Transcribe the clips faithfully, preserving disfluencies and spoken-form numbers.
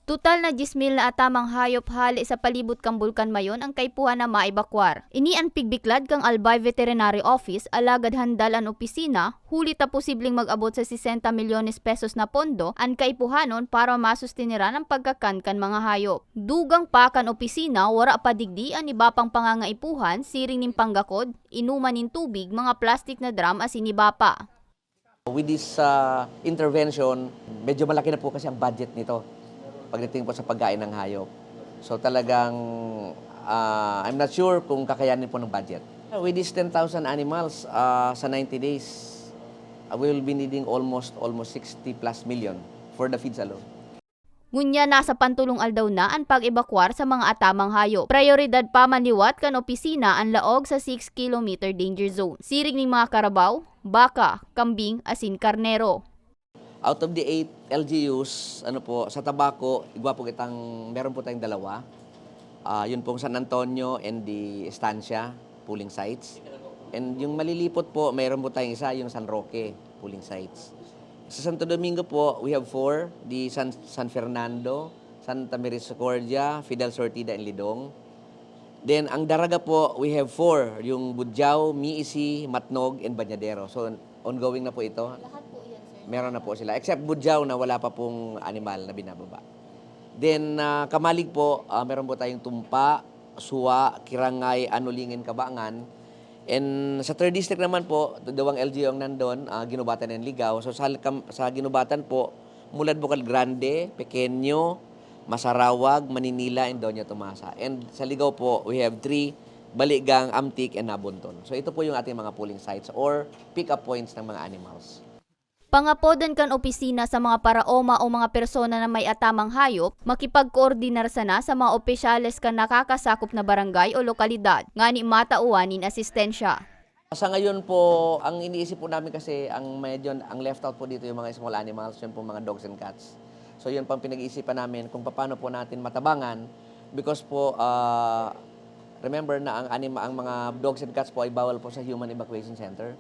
Total na diyes mil na atamang hayop hale sa palibot kan Bulkan Mayon ang kaipuhan na maebakwar. Ini an pigbiklad kan Albay Veterinary Office, alagad handal an opisina, huli ta posibleng mag-abot sa sesenta milyones pesos na pondo an kaipuhanon para masusteneran ang pagkakan kan mga hayop. Dugang pa kan opisina, wara pa digdi an iba pang pangangaipuhan, siring nin panggakod, inuman nin tubig, mga plastik na drum asin iba pa. With this, ah, intervention, medyo malaki na po kasi ang budget nito pagdating po sa pagkain ng hayop. So talagang, ah, I'm not sure kung kakayanin po ng budget. With these ten thousand animals, ah, sa ninety days, ah, we will be needing almost, almost sixty plus million for the feeds alone. Ngunyan, nasa pantulong aldaw na an pag-ebakwar sa mga atamang hayop. Prayoridad pa man liwat kan opisina an laog sa six kilometer danger zone, siring nin mga karabaw, baka, kambing, asin karnero. Out of the eight L G Us, ano po, sa Tabaco, igwa po kitang, meron po tayong dalawa. Ah, yun pong San Antonio and the Estancia polling sites. And yung malilipot po, meron po tayong isa, yung San Roque polling sites. Sa Santo Domingo po, we have four, the San, San Fernando, Santa Misericordia, Fidel Sortida, and Lidong. Then, ang Daraga po, we have four, yung Budjao, Miisi, Matnog, and Bañadero. So, ongoing na po ito. Lahat po yan, sir? Meron na po sila. Except Budjao na wala pa pong animal na binababa. Then, ah, Kamalig po, ah, meron po tayong Tumpa, Suwa, Kirangay, Anolingen, Cabangan. And sa third district naman po, dalawang L G U ang nandun, ah, Guinobatan and Ligao. So sa, sa Guinobatan po, mulad Bukal Grande, Pequeño, Masarawag, Maninila, and Doña Tomasa. And sa Ligao po, we have three, Baligang, Amtic, and Nabunton. So ito po yung ating mga polling sites or pick-up points ng mga animals. Pangapodan kan opisina sa mga paraoma o mga persona na may atamang hayop, makipagkoordinar sana sa mga opisyales kan nakakasakop na barangay o lokalidad, ngani matawan nin asistensya. Sa ngayon po, ang iniisip po namin kasi, ang medyo, ang left out po dito yung mga small animals, yun po mga dogs and cats. So yun pang pinag-iisipan namin kung paano po natin matabangan because po, ah, remember na ang anima-, ang mga dogs and cats po ay bawal po sa human evacuation center.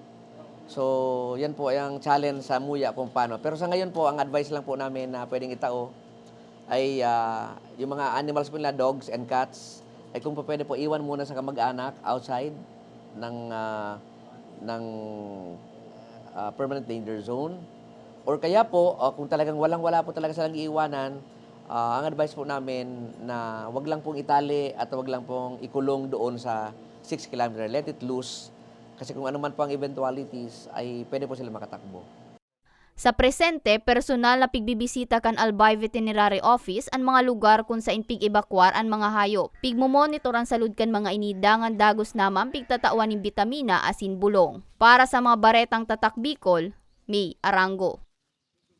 So, yan po ay ang challenge sa MUYA kung paano. Pero sa ngayon po, ang advice lang po namin na pwedeng itao ay, ah, yung mga animals po nila, dogs and cats, ay kung pa pwede po, iwan muna sa kamag-anak outside ng, ah, ng, ah, permanent danger zone. Or kaya po, ah, kung talagang walang-wala po talaga silang iiwanan, ah, ang advice po namin na wag lang pong itali at wag lang pong ikulong doon sa six kilometer. Let it loose. Kasi kung ano man po ang eventualities, ay pwede po sila makatakbo. Sa presente, personal na pigbibisita kan Albay Veterinary Office an mga lugar kun saen pig-ebakwar an mga hayop. Pigmomonitor an salud kan mga ini dangan dagos naman pigtatawan nin bitamina asin bulong. Para sa mga baretang Tatak Bicol, May Arango.